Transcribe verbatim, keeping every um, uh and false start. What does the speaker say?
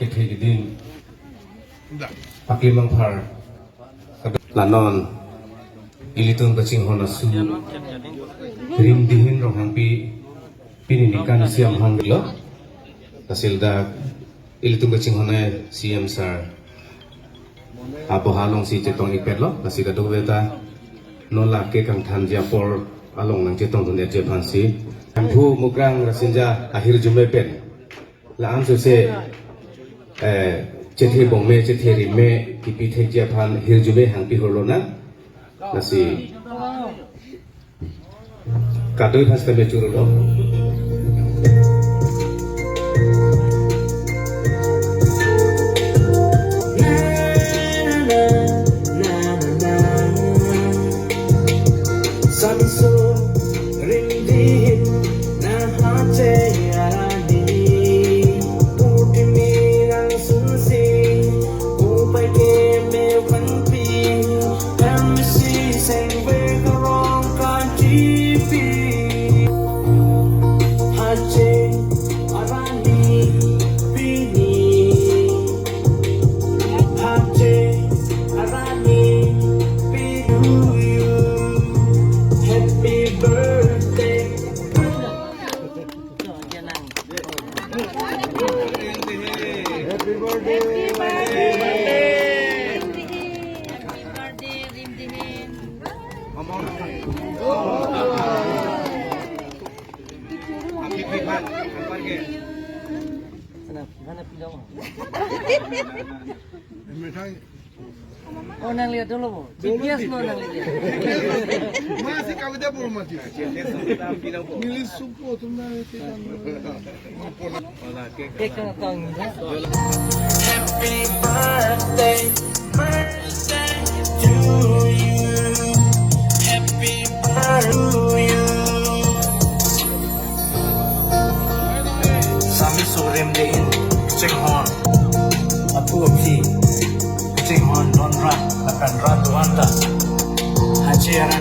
Kethe keding paklimang phar. La non ilitum kachinghon asu Rimdihin Ronghangpi pini ningkan isi amahang lo. Lasi ladak ilitum kachinghon ai C M sir aboha alongsi chetong-ik pet lo, lasi kadokave ta non lake kangthanji apor along nangchetongdun-etji aphansi. Hemphu Mukrang Rasinja ahirjume pen la-an sose, eh, chethe bongme, chethe rime kipi thekji aphan hirjume hangpi hor lonang. Lasi kadoi phas kami churu lo. Samso Rimdihin na hache arani, puti mirang sunsi, upai ke me vanpi, M C sengve karong ka G P. Hache arani pini. Hache arani pini. Happy birthday. Happy birthday. Happy birthday, Rimdihin. Mana, mana pinjam? Methang. Oh, nangliya dolo bo. G P S lo nangliya. Masih kami dah belum mati. Nili supo tu na kita. Cake kang kang. Happy birthday, birthday to you. Happy birthday to you. Sami Surim din chinghon. Apu aphi chinghon non rat, akan rat wanta. Hache arani